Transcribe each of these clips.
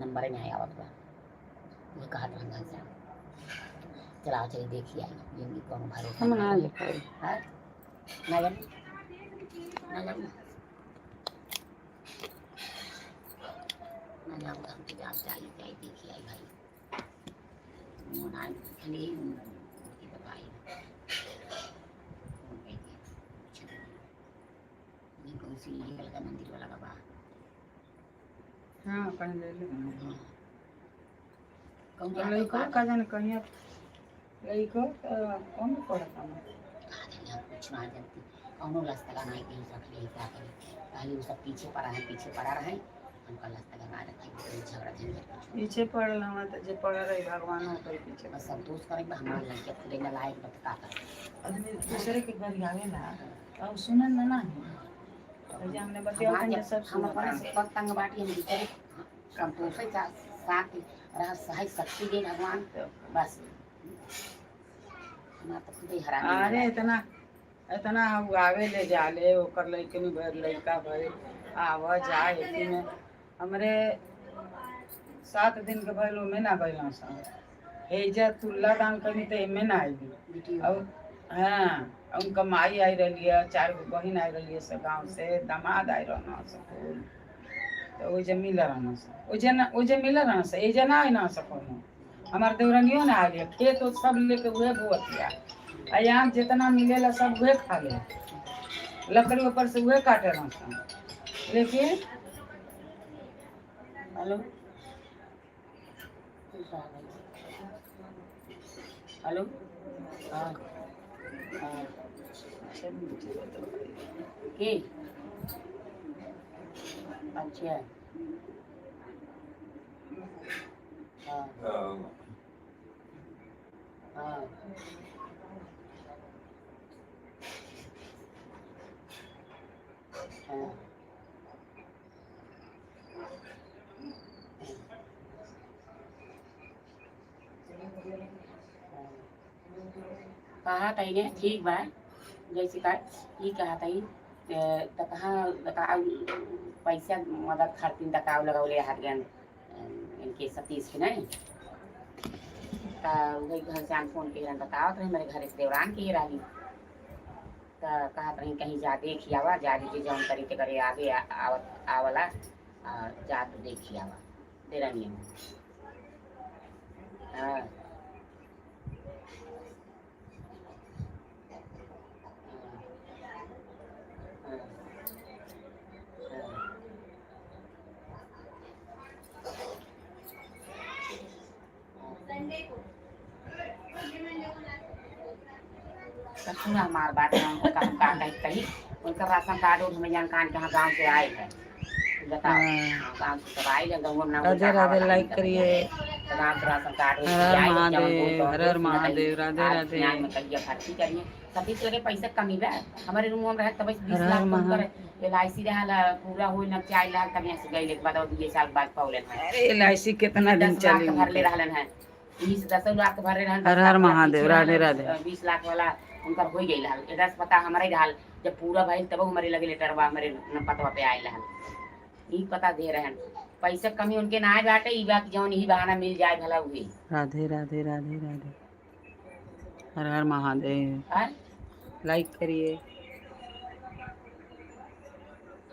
Number नहीं आवत बा। ये कहत रहन घनश्याम, चलाओ चली देखी आई, जिंदगी कोनो भरोसा हम ना नहीं। देखाई। हाँ? ना जानी, ना जानी, ना जाऊँ तो हमके जा चाहिए चाहिए देखी आई भाई। वो ना खाली उनकी बताई फोन पे के पूछे ये कौन सी ये वाला मंदिर वाला का बा। हाँ, कहीं ले ले। हाँ। कौन जाता लइको का का जाने कहीं लइको कौन पढ़ता है? हम कुछ ना जानती, कौनो लस्तगा नहीं कहीं सकले क्या करे। पहले वो सब पीछे पड़ा है, पीछे पड़ा रहे, हमका लस्तगा ना रखा, झगड़ा झंझट कुछ। पीछे पड़ल हम तो जे पढ़ रही भगवान ओकर पीछे। बस संतोष करें, हमारे लड़के खुदे न लायक बत का करे। आदमी दूसरे के गरियावेला और सुनन ना ना तो जे हमने बतिया हमार तन जब सब हम अपने सुनता। से पग तंग बाटी, हम दूसरे संतोष का साथ रह सही शक्ति दे भगवान, बस हमार तो खुदे हरामी अरे ना। इतना इतना हम आवे ले जाले ओकर लइकनी भर लइका भर आव जाए एती में हमरे 7 दिन के भइल ओमे ना गइल सन। हेजा तुल्ला दान करी तो एमे ना आइली। बेटी। और हाँ, उनका माई आई रही है, चार गो बहिन आई रही है सब गाँव से, दामाद आई रहना सब कुल। तो ओइ जे मिल रहना सब, ओइ जे ना, ओइ जे मिल रहना सब, एजे ना आई ना सब कोनो। हमार देवरनियो ना आइल है, खेत उत सब लेके उहे बोअतिया आ यहाँ जितना मिलेला सब उहे खा ले, लकड़ी ऊपर से उहे काटे रहना सब, लेकिन हेलो हेलो, हाँ हाँ, के अच्छा, हाँ हाँ हाँ। कहा तही ठीक बा, जैसे का ई कहा तही त कहाँ का पैसा मदद खातिर तकाव लगौले हाथ गन इनके सतीश के नहीं त वही घनश्याम फोन के बतावत रही, मेरे घर से देवरान के रही त कहत रही कहीं जा देखी आवा, जा दीजिए जौन करी ते करे आगे आवत आवला आ, जा तू देखी आवा देरानी। हाँ हाँ हाँ। तो सुना हमार बात, हम उनका हम का कही कही उनका राशन कार्ड और हमें जान कान कहाँ गांव से आए है बताओ। हाँ। गांव से तब आए गाँव में ना। राधे राधे, लाइक करिए। तो गांव से राशन कार्ड हर हर महादेव, हर हर महादेव, राधे राधे। में कहिया भर्ती करिए सतीश लगे पैसा कमी बा, हमारे रूम में रहे तब 20 हर हर लाख कम महा- करे एलआईसी रहा पूरा होई न 4 लाख तब यहाँ से गई एक बाद और 2 साल बाद पौलन है। अरे एलआईसी कितना दिन 10 लाख चली? के भरले रहलन है, 20 10 लाख के भरले रहन। हर 10 हर लाख वाला महादेव, पीछे राधे रहलन, राधे। 20 लाख वाला उनकर हो गई रहल, एड्रेस पता हमारे रहल, जब पूरा भइल तब हमारे लगे लेटरवा हमारे न पतवा पे आयल रहल, ई पता दे रहन। पैसा कमी उनके ना बाटे, ई बात जौन ही बहाना मिल जाए भला हुई। राधे राधे, राधे राधे, हर हर महादेव। हाँ? लाइक करिए।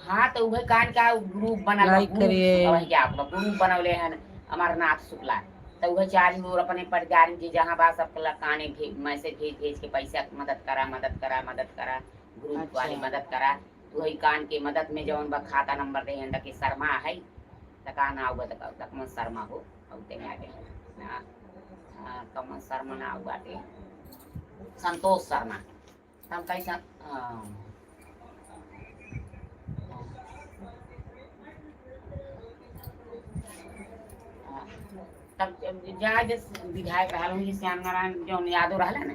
हाँ, तो वही कान का ग्रुप बनल बा, लाइक ग्रुप करिए। वही क्या ग्रुप बनवले हन अमरनाथ शुक्ला, तो वही चार और अपने परिवार जे जहाँ बा सब काने मैसेज भेज भेज के पैसा मदद करा, मदद करा, मदद करा, ग्रुप वाले मदद करा। तो वही कान के मदद में जौन बा खाता नंबर दे हन के शर्मा है त का नाव बा त कमल शर्मा हो औते में आगे ना। हाँ, कमल शर्मा ना बाटे, संतोष शर्मा। हम कैसा हाँ हाँ। तब जहाँ जिस विधायक रहल हुई श्याम नारायण जौन यादव रहला ना,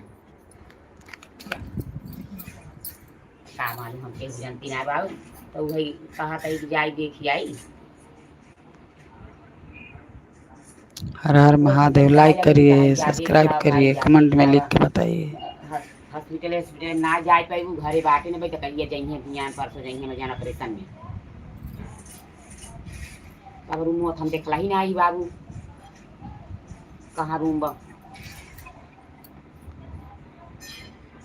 का मालूम हमके जानती ना बाबू, तो वही कहा था कि जाई देखी आई। हर हर महादेव, लाइक करिए, सब्सक्राइब करिए, कमेंट में लिख के बताइए। हॉस्पिटल हॉस्पिटल ना जाए पाई, घरे बाटे ने भाई, तो कहिए जइहे बिहान परसों जइहे में जाना ऑपरेशन में। तब रूम हम देखला ही ना आई बाबू, कहाँ रूम बा।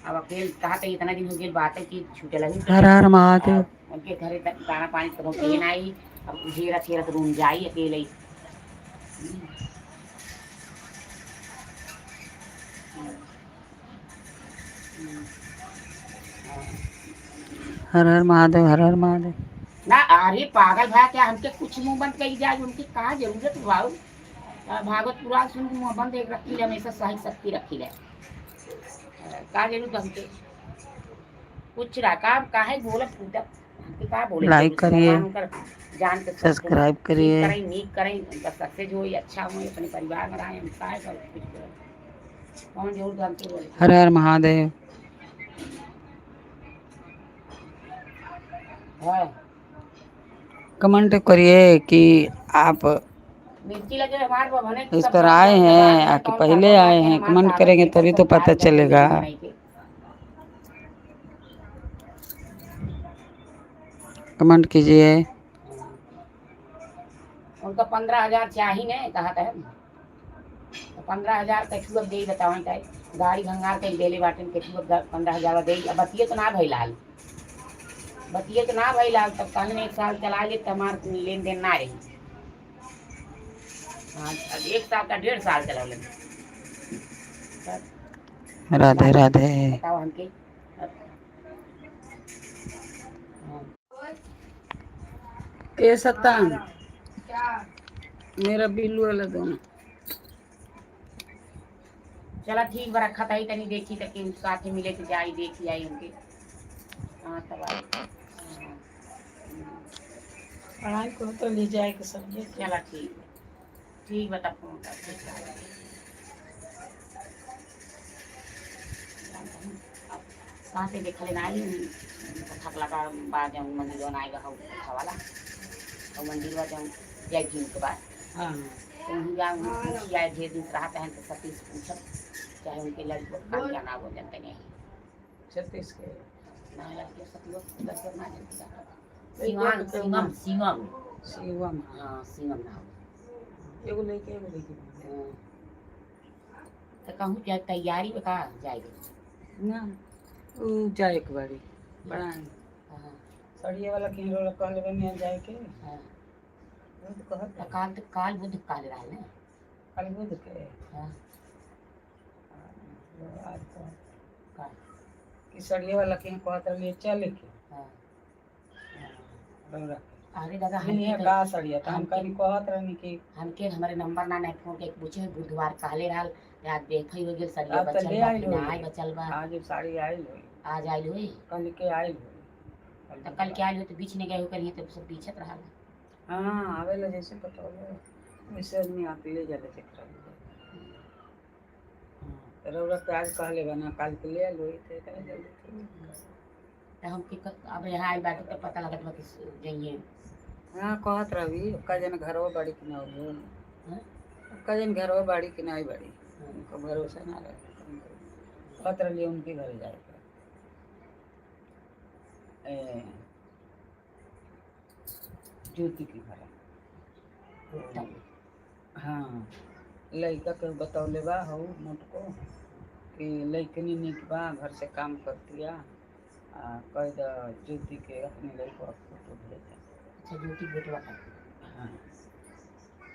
अब अकेले कहा तो इतना दिन हो गया बात है कि छूटल ही। हर हर महादेव। उनके घरे दाना पानी तो दे ना आई। अब घेरा थेरा रूम जाई अकेले ही। हर हर महादेव, हर हर महादेव। ना अरे पागल भाई, क्या हमके कुछ मुंह बंद कही जाए, उनकी कहा जरूरत बाबू। भागवत पुराण सुन के मुंह बंद एक रखी ले, हमेशा सही शक्ति रखी ले। का जरूरत हमके कुछ रहा का काहे बोलत फूटत हमके का बोले। लाइक करिए, जान के सब्सक्राइब करिए। करें, नीक करें, उनका सक्सेस हो, अच्छा हो, अपने परिवार में रहे। हम काहे कर कुछ करें, कौन जरूरत हमके बोले। हर हर महादेव। हाँ कमेंट करिए कि आप मिर्ची लगे हमार बने इस पर आए हैं आके पहले आए हैं। कमेंट करेंगे तभी तो पता चलेगा। कमेंट कीजिए। उनका 15,000 चाहिए ने कहा था, तो 15,000 कछु अब दे बताओ का गाड़ी भंगार के देले बाटे कछु अब 15,000 दे। अब बतिए तो ना भइलाल, बतिए तो ना भइलाल, तब कहने 1 साल चला ले हमार लेन then ना रही। हाँ अब 1 साल का 1.5 साल चला ले। राधे राधे। बताओ हमके। ए सत्तान मेरा बिल्लू वाला दोनों। चला ठीक बा रखा था ही तनी देखी तक साथ मिले के जाई देखी आई उनके। हाँ तब आई। पढ़ाई को तो ले जाए के सब्जेक्ट। चला ठीक ठीक बता फोन कर। कहाँ से देखा लेना आई थकला का बाद जाऊँ मंदिर जौन आएगा हौ वाला और मंदिर बा जाऊँ जय भीम के बाद। हाँ तो वहीं जाऊँ पूछी आए ढेर दिन रहता है तो सतीश पूछब चाहे उनके लड़कों का क्या नाम हो जानते नहीं छत्तीस के ना लड़के सतियो लड़के ना जानते शिवांग शिवम शिवम शिवम। हाँ शिवम नाम। एगो लेके एगो लेके तो कहूँ क्या तैयारी में कहाँ जाएगी ना उ जाए के बारी बड़ा हाँ सड़िए वाला के रोल कहले बनी जाए के। हाँ वो तो कहत तो काल तो काल बुध काल रहा ना। काल बुध के। हाँ आज तो काल कि सड़िए वाला के कहत रहली चले के। हाँ रौरा अरे दादा के हमके का सड़िया तो हम कहीं कहत रहनी कि हमके हमारे नंबर ना नहीं फोन के पूछे बुधवार कहले रहल रात देखई हो गेल सरिया अब तो बचल ले बा आइल कि ना होई। आइ बचल बा। आज साड़ी आइल होई। आज आइल होई कल के आइल होई। तो कल के आइल होई तो बीच नहीं गए हो करिए तो सब बीछत रहल। हाँ आवेला जैसे पटौले वैसे आदमी आके ले जाला जेकरा ले जाला। हाँ, रौरा के आज कहले बना काल के ले आइल होई तो इतना जल्दी थोड़ी। तो हमके अब यहाँ आइल बाटे तो पता लगत बा कि जइए। हाँ कहत रही का जन घरवा बाड़ी कि ना हो। हाँ? का जन घरवा बाड़ी कि ना बाड़ी उनका भरोसा ना रहे। कहत रही उनके घर जाए के। ए ज्योति के घर। हाँ लड़का के बतौले बा हऊ मोटको कि लड़कनी निक बा घर से काम करतिया आ कह द ज्योति के अपने लड़का फोटो भेज। अच्छा ज्योति बेटवा का। हाँ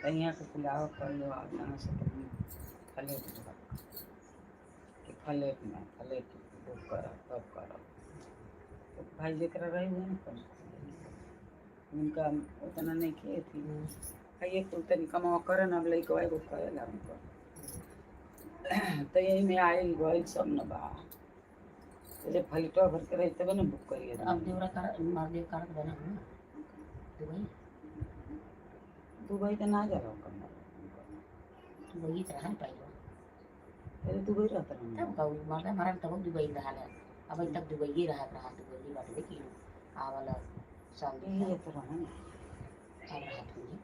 तो यहाँ के पुलाव कर लो यहाँ से तुम फलेट कि फलेट में फलेट बुक करब तब करब। तो भाई जरा रही हुए ना कम उनका उतना नहीं किए थी ये कुल तनी कमावा करे ना अब लइकवा एगो करेला उनको। तो यही में आइल गइल सब न बा। तो जब फलेटवा भर के रही तबे ना बुक करिए। अब देवरा कर महादेव करत बना ना दुबई। दुबई तो ना जा रहा कम दुबई तो रहन पाइलो पहले दुबई रहता रहा। तब कहू मरदा मरल तब दुबई रहल है अब तक दुबई रहत रहा दुबई बाटे लेकिन आवल साल यही जाते रहा ना। अब रहत हुई।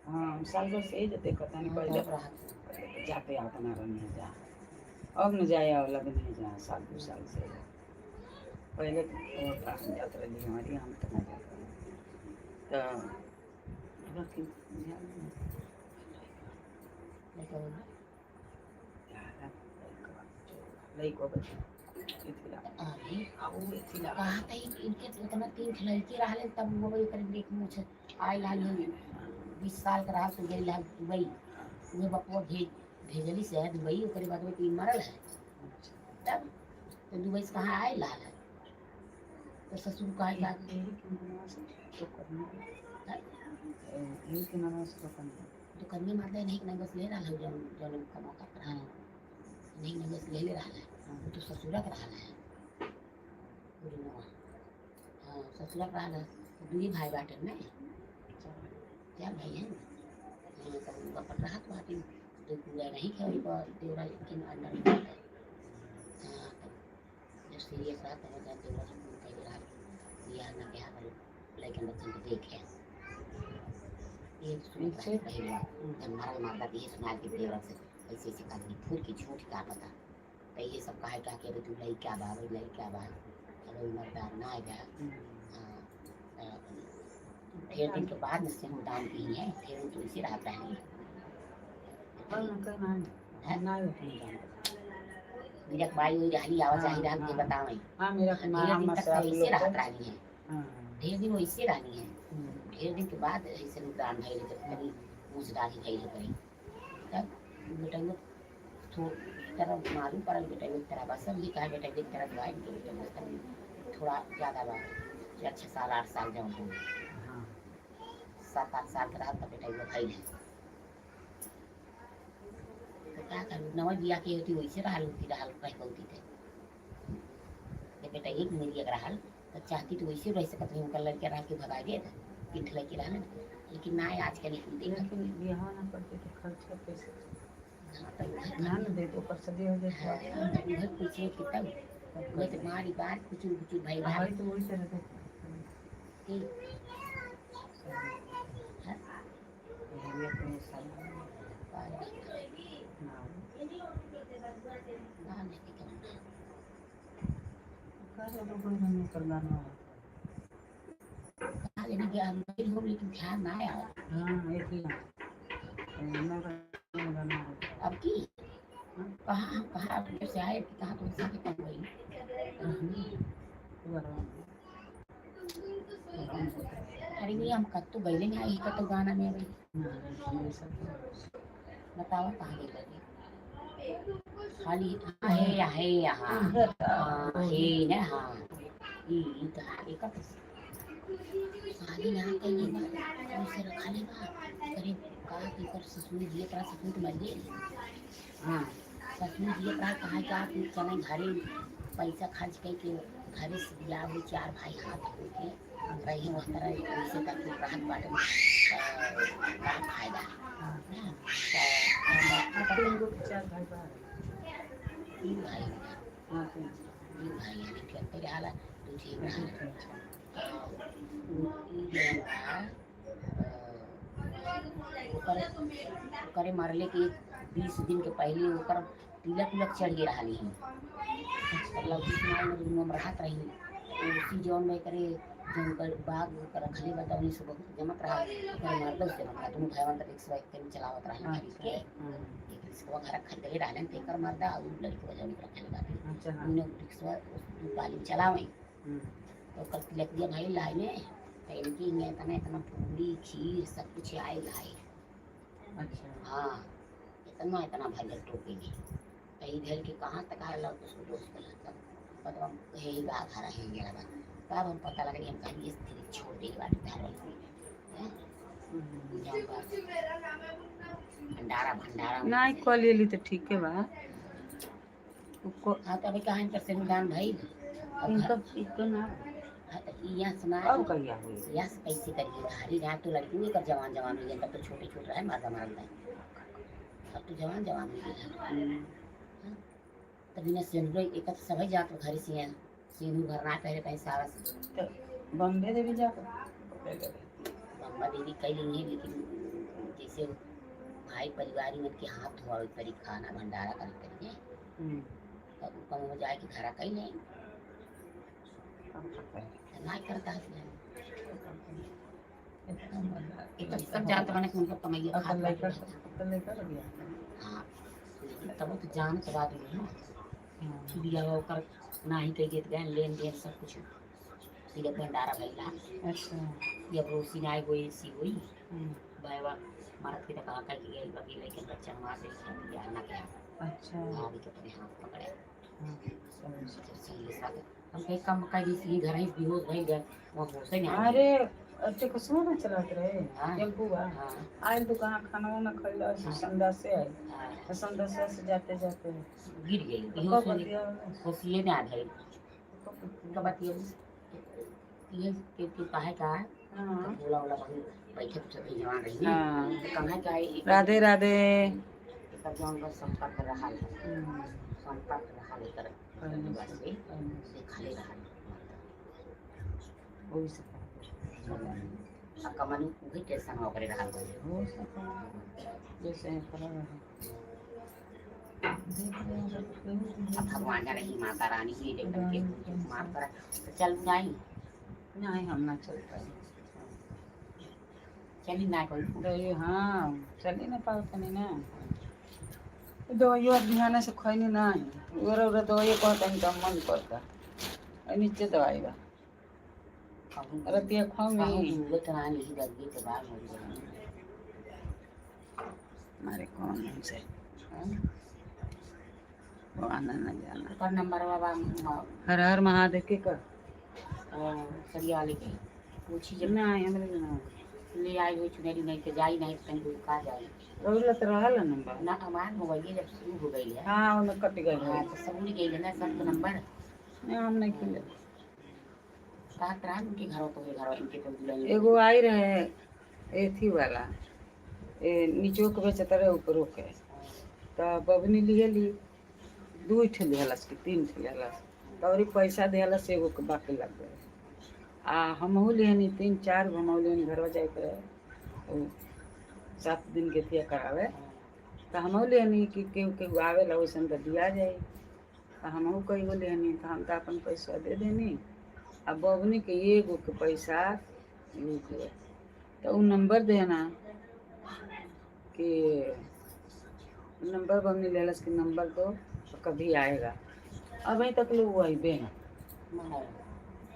हाँ साल भर से ही जाते पता नहीं पहले तब रहत हुई। जाते आता ना रहने जा अब न जाए अब लग नहीं जा साल दो साल से पहले तो और हम जाते रही हमारी हम तो ना जाते रहे। तो रखी ध्यान में। लइका बा। यार, लइका बच्चा एथिला अरे आऊ एथिला कहा था इनके उतना तीन ठे लड़की रहले तब वो ओकर देख मुछ आयल हल 20 साल का रहा तो गेल हल दुबई। उहे बपुआ भेजली से है दुबई, ओकरे बाद में तीन मरल है। तब तो दुबई से कहाँ आयल हल है तो ससुर कहे का यही के मनवा से तो करना, यही के मनवा से तो करना। तो करने मारते नहीं नहीं, बस ले रहा है जौन जौन कमा कर रहा है। नहीं नहीं, बस ले ले रहा है। वो तो ससुरा का रहा है पूरी नवा। हाँ, ससुरा का रहा है तो दुई भाई बाटन में चार भाई हैं। हाँ, तो उनका पट रहा तो बाटी तो पूरा नहीं खे वही पर देवरा के अंदर में है। हाँ, तब जब सीरियस रहा तब जान देवरा से फोन कर रहा बियाह ना ब्याह कर लड़कन बच्चन के देखे ये सुनत रहे पहले जब मरल मारदा ये सुना के देवरा से ऐसे ऐसे आदमी फूल की झूठ का पता। तो ये सब कहे का कि अभी तू लइका बा, अभी लइका बा, अभी मरदा ना गया। हाँ, ढेर दिन के बाद में से हम दान की है, फिर तो इसी रहता है। कल ना कल ना ना होती। मेरा भाई वही रहली आवा जाही रहल के बतावे। हाँ, मेरा ढेर दिन मामा तक से तो आप ऐसे लोग रहत रहली है। हाँ। ढेर दिन वैसे रहली है। ढेर दिन के बाद ऐसे दान भइल जब तनी मूछ दाढ़ी भइल करी तब बेटा वो थो तरह मालूम पड़ल बेटा एक तरह बस सब ये कहा बेटा एक तरह दुआ इनके बेटा बस तनी थोड़ा ज्यादा बा 6 साल 8 साल जब हो 7-8 साल के रहा तब बेटा वो भइल है। तो क्या करूँ, नवा बिया के होती वैसे रहल होती रहल कह होती थे जब बेटा एक मिली अगर रहल तो चाहती तो वैसे रह सकत रही। उनका लड़के रह के भगा दे तीन ठे लड़के रहल, लेकिन ना आजकल एक देख लेकिन बियाह ना करते तो खर्चा कैसे? हाँ, तो उहे ना ना दे तो ओकर सदी हो जाए। हाँ, तो उहे पूछे कि तब उहे तो मारी बार कुचुर कुचुर भई रहा। भाई तो वही तरह देख कि हाँ, ये अपने साल बार ना ना नहीं करना। कर तो कोई नहीं करना ना। कहा लेने गया हम गइल हो लेकिन ध्यान ना आया। हाँ, एक ही ना गाना। अब की कहाँ कहाँ जब से आए कि कहाँ तुम साथे कम गई रहनी। अरे भैया, हम कत्तो गइले नहीं आई कत्तो गाना में अभी। बताओ कहाँ गई लगे खाली। हाँ, है यहाँ। हाँ, है ना। हाँ, ई ई तो हाँ एक साली यहाँ कहीं बा उसे रखा ले बा। अरे का की कर ससुर जी तरा ससुर तो मर गए। हाँ। ससुर जी तरा कहा का कि चले घरे पैसा खर्च करके घरे से बियाह हुई, चार भाई हाथ हो के रही वह तरह ऐसे करके राहत बाटन का फायदा ना तो तीन गो चार भाई बा। तीन भाई हो गए। हाँ, तीन। तीन भाई यानी कि तेरे हाला दूसरी रहा ई जौन बा, ओकर ओकरे मरले के 20 दिन के पहले ओकर तिलक उलक चढ़ गे रहा ही लौकी माई में दुनू में रहत रही उसी जौन में करे जौन कर बाग ओकर रखले बा तौनी से बहुत जमत रहा। ओकर मर्दो से जमत रहा। दुनू भाईवन तक एक सौ एक के चलावत रहा खरीद के। एक रिक्शा घर खरीदले रहलन त एकर मर्दा और लड़की जौन रखले बा अच्छा हाँ। उन्हें रिक्शा उस दू पाली में चलावे। तो कल तिलक दिया भाई लाए में तो इनकी इतना इतना इतना पूरी खीर सब कुछ आए लाए। हाँ, इतना इतना भरल टोपी में कहीं भेल के कहाँ तक आए लग उसको दोस्त को तब मतलब हे ही बा घर है गेला बा। तब हम पता लगली, हम कहीं स्थिति छोड़ दे बाटी धार वाली हैं जाऊं बा भंडारा भंडारा। नहीं कॉल लेली तो ठीक है बा हाँ, तो अभी कहाँ कर से दान भाई अब इनका इनका ना। हाँ, तो यहाँ सुना। अब कहिया हुई? यहाँ से कैसे करिए घारी रात तो लड़की कर जवान जवान हो गए। तब तो छोटे छोटे रहे मारदा मारल रहे, अब तो जवान जवान हो गए। तब बिना सिंदूर एक सभी जात घरे से हैं सिंदूर भरना पहले पहले सारा तो बम्बे देवी जाकर बम्बा देवी कई ली है, लेकिन जैसे भाई परिवारी मन के हाथ धोआवे परी, खाना भंडारा करे परी तब कम हो जाए कि घरा कई नहीं तो ना करता है। इतना मजा। ये तो सब जानत बाने कि उनका कमैया अब खात तो लड़का, बाटे। अब तो लड़का लग गया। हाँ, लेकिन तब तो जानत बात हुई ना। हाँ। बियाह ओकर नाही कह के गए लेन देन सब कुछ तिलक भंडारा भइला। अच्छा। जब रोसी नाई हुई सी हुई हम्म, भाईवा मरद के तो कहा कर के गई बाकी लेकिन बच्चा हमारे से बियाह ना किया। अच्छा। भाभी के अपने हाथ पकड़े। हाँ, समझ। जब सही साथ हम कहीं कम कहीं सी घर ही बेहोश भइल गए वहाँ होश ही नहीं। अरे अरे कुसुम ना चलात रहे। हाँ। टेम्पू बा। हाँ। आयल तो कहाँ खाना वाना खैला संदा से आयल। हाँ। तो संदा से जाते जाते गिर गई तो बेहोश कब हो गई। बतिया? होशिए ना भइल। कब बतिया? उनका बात ये के काहे का है हाँ। बोला बोला बहुत बैठे कुछ भी जवान रही। हाँ। तो कहाँ का है राधे राधे। एकर जौन बस संपर्क रहा है। हम्म, संपर्क रहा एकर पहले बस से से पहले से देखले रहा। वही से कहा। आ कमल उही टेंशन हो करे रहा। हो सका जैसे करा रहा देख रहे हैं सब केहू। अब भगवान जाने की माता रानी ही देखन के माफ करा तो चल नहीं। नहीं, हम ना चल पाए। चली ना कोई। दही हाँ, चली ना पाओ तनी ना। दवाइयो बिहान से खैनी ना। उरा उरा दवाइयो कहता तो मन करता। आ नीचे दवाई बा। कहूँ रतिया कहूँ खाऊं। जरूरत ना नहीं लगी तो बाहर हो गई। मारे कौन हमसे वो आना ना जाना। पर नंबर बाबा हर हर महादेव के कर। सरिया वाले के पूछी जब ना हमरे ना। ले आई हुई चुनरी नहीं तो जाई नहीं तो कहीं का जाई। रौला तो रहल नंबर। ना, हमार मोबाइल जब शुरू हो गई है। हाँ, उन्हें कट गई। हाँ, तो सब उड़ गई है ना सबका नंबर। नहीं, हम नहीं खेले। कहा तरा उनके घरों तो घरों इनके तो दुल्हन। एगो आई रहे एथी वाला, ए नीचो के बेचत रहे ऊपरो के। तो बबनी लिए ली दू ठे लिहलस कि तीन ठे लिहलस तोरी पैसा दिहलस, एगो के बाकी लग गए। आ हमहू लिहनी तीन चार गो। हमहू लिहनी, घरवा जाए के रहे ओ 7 दिन के थिया करावे। तो हमहू लिहनी कि केहू केहू आवेला वैसन तो दिया जाए। तो हमहू कई गो लिहनी। तो हम तो अपन पैसा दे देनी आ बबनी के एगो के पैसा रुक गए। तो उ नंबर देना कि नंबर बबनी लेलस कि नंबर दो तो कभी आएगा। अभी तक लोग वो अबे ना। ना।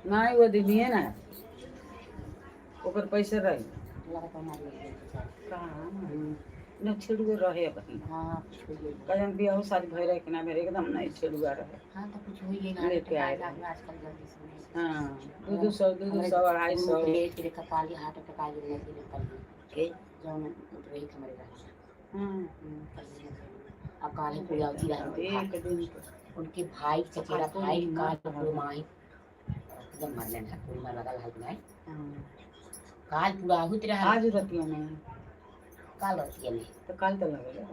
ना, वो दिन ना ओकर पैसा रही। लगता ना ले गई। कहाँ न छेड़ुए रहे अभी। हाँ, कुछ हो गई। कजन बियाह शादी भई रहे कि ना भई रहे, एकदम नहीं छेड़ुआ रहे। हाँ, तो कुछ हो ही गई। लेके आए रहे। आजकल जल्दी से। हाँ, दू दू सौ, दू दू सौ, 250। के देखा काली हार्ट अटैक आ गई निकल गई। के? जौन रही हमारे रहा। हाँ। अब काले पूरी होती रही। एक दिन के उनके भाई चचेरा आपको भाई नहीं काल मार पूरा माही एकदम मरले है पूरा लगल हल नहीं। हाँ। काल पूरा होत रहा। आज रतिया में? काल रतिया में। तो काल तो लगल।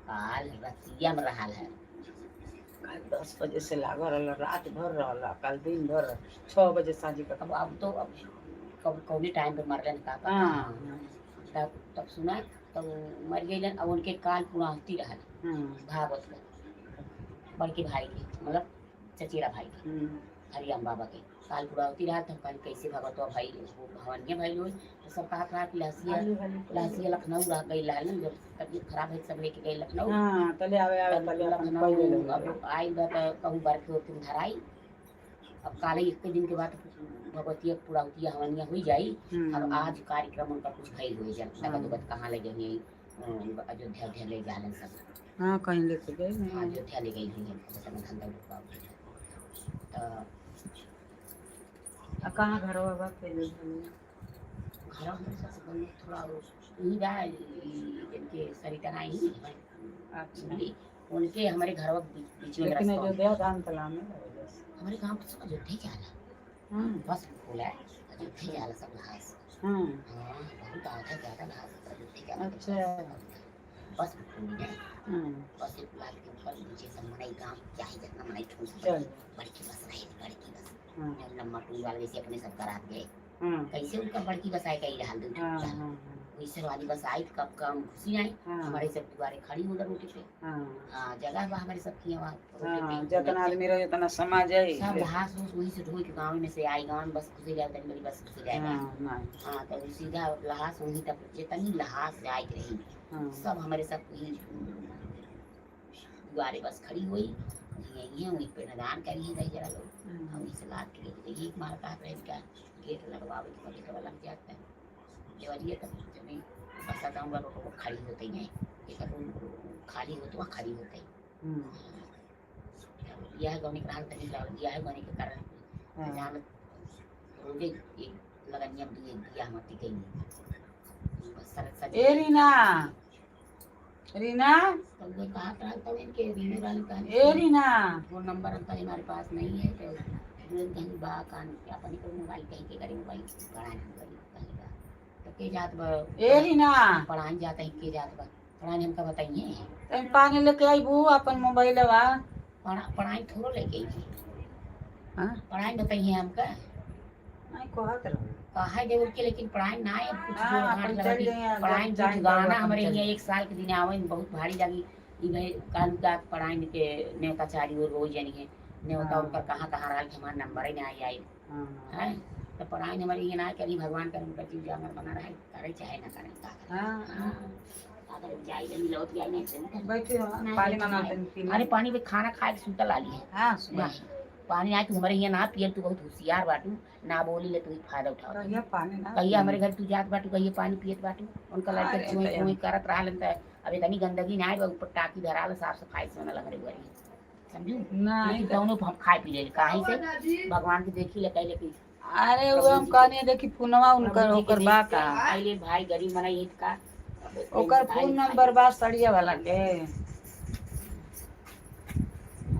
काल रतिया में रहा है। काल 10 बजे से लागल रहल, रात भर रहल, काल दिन भर 6 बजे साँझ का। अब तो अब कब कौने टाइम पे मरलन का पता। हाँ। तब तब सुना तब मर गई। अब उनके काल पूरा होती रहल। हाँ। भागवत का बड़के भाई के, मतलब चचेरा भाई के। हरिराम बाबा के काल पूरा होती रहा। तो हम कहली कैसे भगवत भाई वो भवनिया भाई लोग तो सब कहा रहा कि लहसिया हाली हाली। लहसिया लखनऊ रह गई लाल जब तबीयत खराब है सब लेके गए लखनऊ। हाँ, तले आवे आवे तब तले अपन लखनऊ पहिले। अब आई बा तो कहूँ बर्फी उर्फी धराई। अब काले एक दिन के बाद भगवती पूरा होती हवनिया हुई जाई। अब आज कार्यक्रम उनका कुछ भइल हुई जल नगद उगद कहाँ ले गई, अयोध्या अयोध्या ले जालन सब। हाँ, कहीं लेके गए हाँ। नहीं। अयोध्या ले गई हुई है धंधा तो। आ कहाँ घरवा बा पहले? घर हम सब गाँव में थोड़ा यहीं बा जिनके सरिता नाई ही। अच्छा। उनके हमारे घर बीच में लेकिन रास्ता। अयोध्या धाम तला में वजह। हमारे गांव के सब अयोध्या जाला। हाँ। बस खोला है अयोध्या जाला सब घास। हाँ। हाँ, बहुत आधा ज्यादा घास अयोध्या जाला। अच्छा। बस खोली है। हाँ। बस एक लाख के ऊपर नीचे सब मनई गांव चाहे जितना मनई ठूस। चल। बड़की बस रही, बड़की बस। हाँ। जब लंबा टूर वाले जैसे अपने सब करात गए। हाँ। कैसे उनका बड़की बस आए कई रहा दू। हाँ हाँ। वैसे वाली बस आई कब कम घुसी आई। हाँ। हमारे सब दुआरे खड़ी हो रोटी पे। हाँ। हाँ, जगह बा हमारे सब की वहाँ रोटी हाँ, पे। जितना आदमी रहे उतना समा जाए। सब घास फूस वहीं से ढोई के गाँव में से आई, गाँव में बस घुसे जाए तनी बड़ी बस घुसे जाए। हाँ, नहीं। हाँ, तो वो सीधा लहास वहीं तक जितनी लहास जाए के रही। हाँ। सब हमारे सब वहीं दुआरे बस खड़ी हुई, वहीं आई है, वहीं पे नदान करी है जरा लोग। हम वहीं से लाद के लेके गई। एक मार कहा रहे इनका गेट लगवावे के गेट लग जाता है देवरिया तब जब बस आता हूँ रोड खड़ी होते ही नहीं, एक रूम खाली होते वहाँ खड़ी होते ही। हम्म, यह गौने के हाल तनी लागल, यह गौने के कारण। हाँ। जान रोजे एक लगनिया में दुए बियाह मत गई बस सर सर। ए रीना, रीना। तो वे कहा था तब इनके रीने वाले कहा। ए रीना। फोन नंबर अंकल हमारे पास नहीं है, तो तुरंत कहीं बा कान अपने को मोबाइल कहीं के करे मोबाइल पढ़ाई करी कहीं का तो के जात बा। ए रीना। पढ़ाई जाता है के जात बा पढ़ाई, हमका बताइए। तनी पानी लेके आईबू अपन मोबाइलवा। पढ़ाई थोड़ो लेके आई थी। हाँ। पढ़ाई बताइए हमका। नहीं कहत रहो। कहा देवल के लेकिन पढ़ाई ना है अब कुछ हाँ, जोड़ घाट अपन लगा चल दी। जाइए, जब पढ़ाई जाएं कुछ तब गाना अपन हमारे चल यहाँ एक साल के दिन आवे बहुत भारी लगी ई भाई कालू का पढ़ाई के न्योताचारी और रोज यानी है न्योता। हाँ। उनका कहाँ कहाँ रहा कि हमारा नंबर ही ना आई आई। हाँ। है तो पढ़ाई हमारी ये ना करी भगवान कर उनका जीव जानवर बना रहा है, करे चाहे ना करे का करे। हाँ। हाँ, का करे जाई नहीं लौट जाई नहीं चलता। बैठे हो। नहीं, पानी बैठे मंगा नहीं। तनी पी ले। अरे पानी पे खाना खाए के सुतल आली है। हाँ, सुबह। नहीं पानी आए तू हमारे यहाँ ना पिए, तू बहुत होशियार बाटू, ना बोली ले तू ही फायदा उठाओ। कहिया पानी ना। कहिया हमारे घर तू जात बाटू, कहिया पानी पियत बाटू, उनका लड़का अरे चुई तैयार। चुई करत रहा त अब इतनी गंदगी ना आए ऊपर टाकी धरा साफ सफाई से होना लग रही समझू। नहीं। लेकिन दोनों हम खाए पी ले काहे से भगवान के देखी ले कहले कि अरे वो हम कहनी देखी फोनवा उनकर प्रभु जी के ओकर बा देख का। कहले भाई गरीब मनाई हित का ओकर फोन नंबर बा सड़िया वाला के।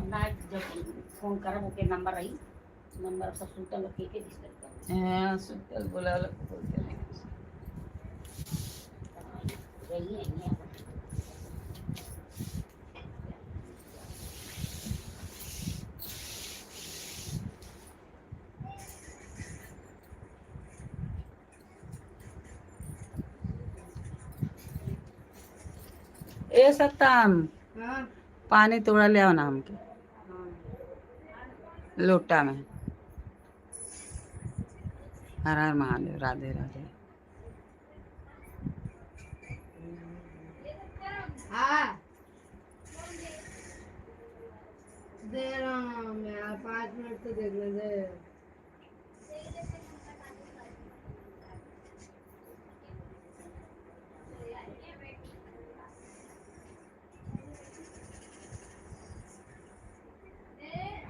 ना जब फोन करब ओके नंबर रही नंबर सब सुतल के डिस्टर्ब कर। हाँ, सुतल बोला वाला को बोलते नहीं। रही है ये। ए सत्तम। हाँ। पानी तोड़ा ले आओ ना हमके लोटा में। हर हर महादेव, राधे राधे। हाँ, दे रहा हूँ मैं यार, 5 मिनट तो देखने दे।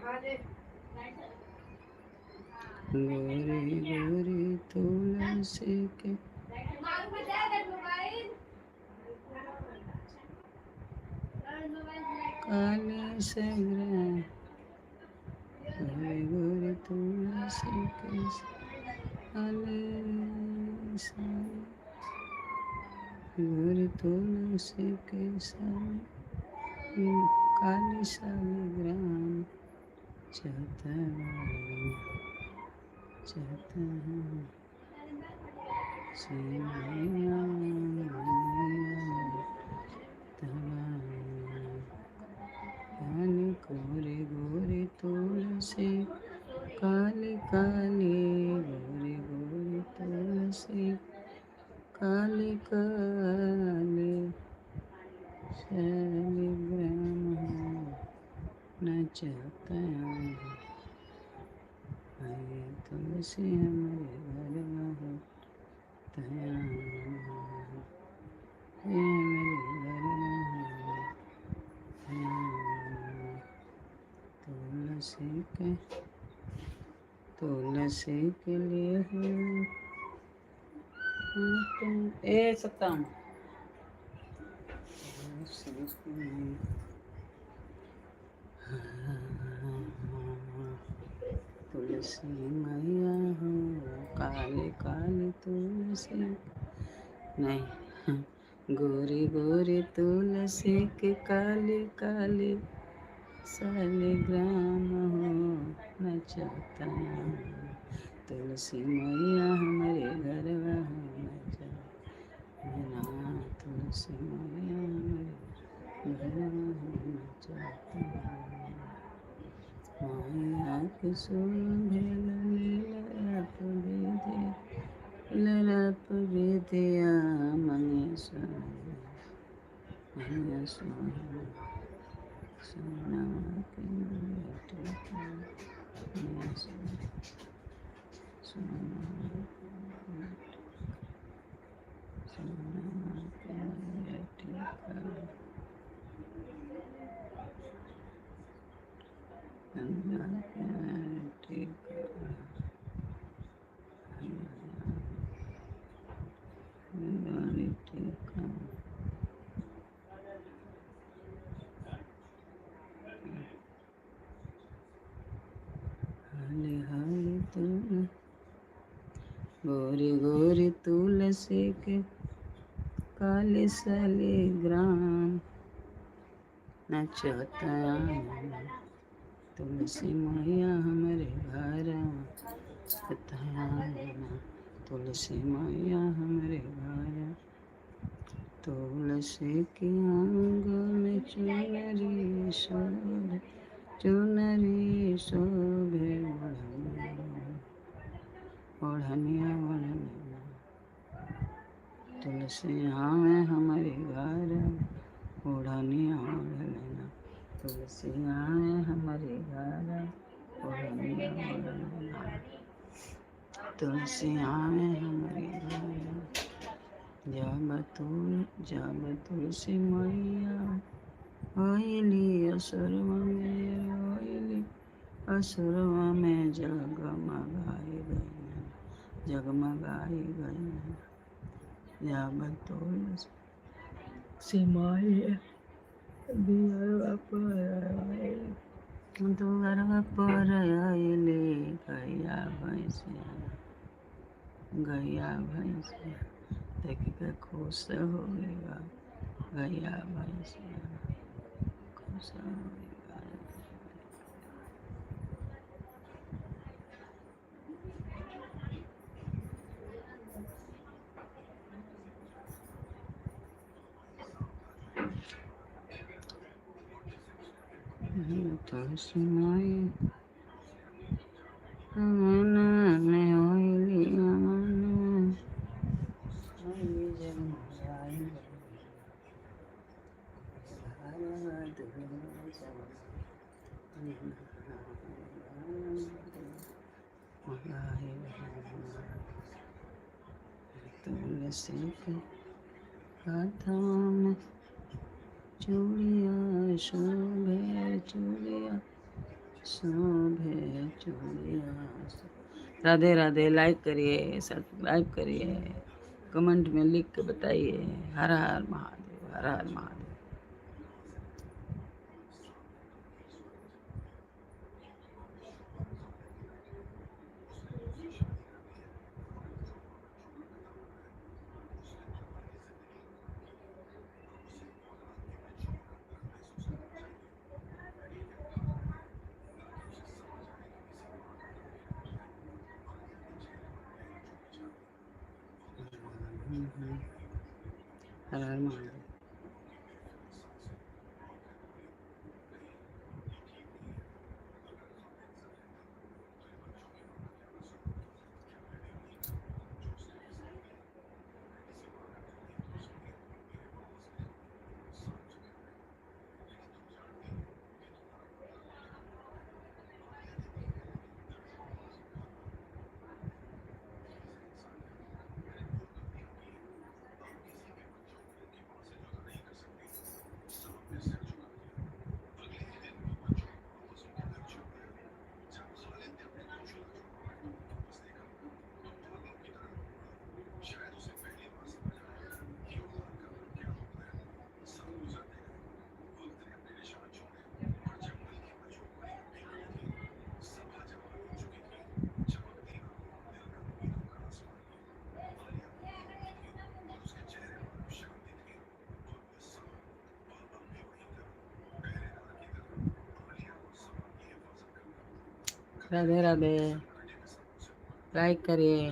हाँ, दे। गोरी गोरी तुलसी के काले से ग्रह, गोरी गोरी तुलसी के काले से, गोरी तुलसी के साले काली सालिग्राम चाहता चाहता हूँ से मैया मैया काली गोरे गोरे तुलसी काली काली गोरे गोरे तुलसी काली काली शालिग्राम हो न चाहता आए तुलसी हमारे घर में हो तया ये मेरे घर में हो तया तुलसी के तुलसी के लिए हो ए सतम तुलसी के लिए तुलसी मैया हो काले काले तुलसी नहीं गोरी गोरी तुलसी के काले काले सालिग्राम हो नचाता तुलसी मैया हमारे घर में हो नचा ना तुलसी मैया हमरे घरवा नचत आना। मैया के शोभे लीलराप विधि, लीलराप विधिया मनिया सोहे, मनिया सोहे सोनवा के बेटी, मनिया सोहे सोनवा के बेटी, सोनवा के बेटी गंगा के बेटी टीका। हले हले तुल गोरी गोरी तुलसी के काली सलीग्राम नचत आना। तुलसी मैया हमरे घर आना, तुलसी मैया हमरे घर। तुलसी के अंग में चुनरी शोभे, चुनरी शोभे ओढ़निया ओढ़निया। तुलसी आवे हमारे घर ओढ़निया ओढ़ लेना, तुलसी आवे हमारे घर ओढ़निया ओढ़ लेना, तुलसी आवे हमारे घर। जब तुलसी मैया आइली असुरवा में, आइली असुरवा में जगमगाई गई, जगमगाई गई। जब तुलसी मैया दुआरवा पर आइली, दुआरवा पर आइली गैया भैंसिया, गैया भैंसिया देख के खुश हो गया, गैया भैंसिया खुश हो गया। तुलसी माई अंगना में आइली, अंगना आइली जगमगाई गई। घरवा दुआर जगमगाई गई। तुलसी के हाथवा में चूड़िया शोभे, चूड़िया शोभे, चूड़िया। राधे राधे। लाइक करिए, सब्सक्राइब करिए, कमेंट में लिख के बताइए। हर हर महादेव, हर हर महादेव। हर हर महादेव। राधे राधे। लाइक करिए।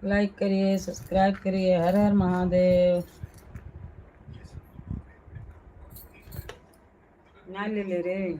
लाइक करिए, सब्सक्राइब करिए। हर हर महादेव। ना ले ले रे।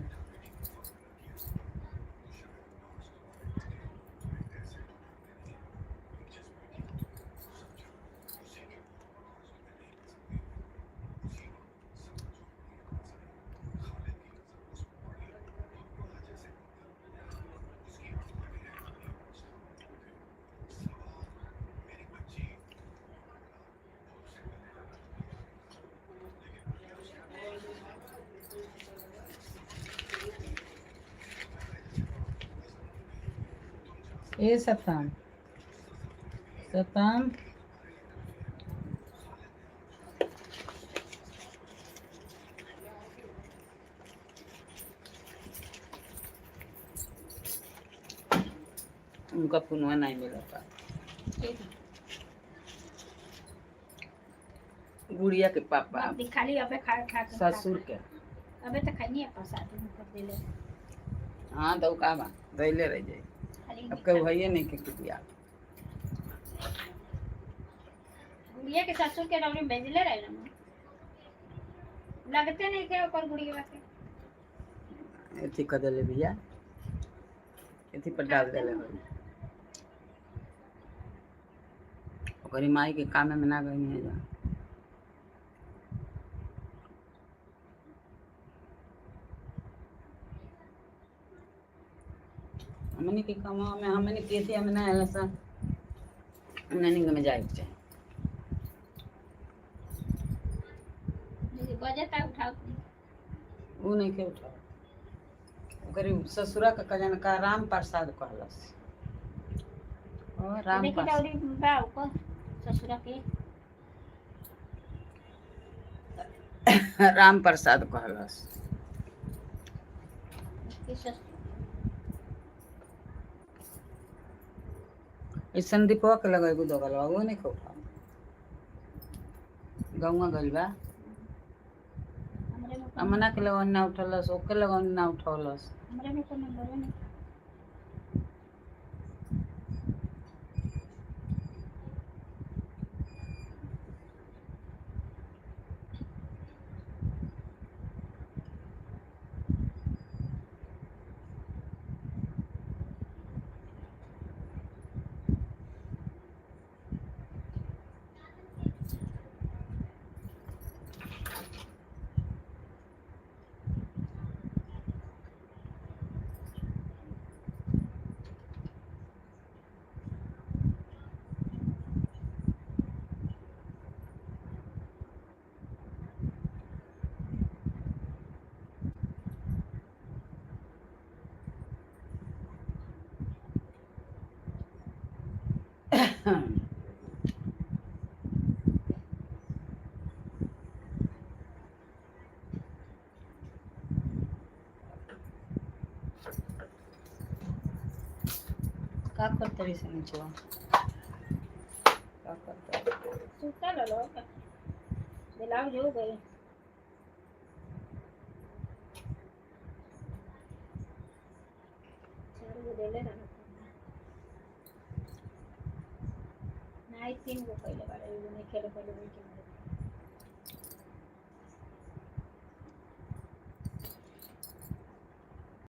ए सतम, सतम, उनका फोनवा नहीं मिला था। गुड़िया के पापा। अब खाली अबे खा खा के ससुर के। अबे तो खाई नहीं प्रसाद उनको देले। हाँ, तो का बा दैले रह जाए। खाली अब केहू है नहीं के दिया। गुड़िया के ससुर के रौनी भेजले रहे ना, लगते नहीं थे ओकर गुड़िया के। अथी कर दिले भैया, अथी पर डाल दिले। ओकरी माई के काम में ना गई है जा। हमनी के कमा में हमनी के थी हम ना आला सा हमनी के में जाए के चाही। जैसे बजता उठाओ। ऊ नहीं के उठा। ओकरी ससुरा का कजन का राम प्रसाद कहलस और राम देखी प्रसाद। दौड़ी बा ओकर ससुरा के। राम प्रसाद कहलस। के ससुर। ई संदीपवा के लगे एगो दगल बा, ऊ नहीं के उठा। गौवा गइल बा। हमरे में अमना के लगन ना उठलस, ओके लगन ना उठौलस। हमरे में तो नंबर नहीं। का करतरी से नीचवा का करतरी? सुता लो ब्लाउज हो गए। चार गो देले रहना नहीं, तीन गो पहले बारे, एगो नहीं खेले पहले वही के।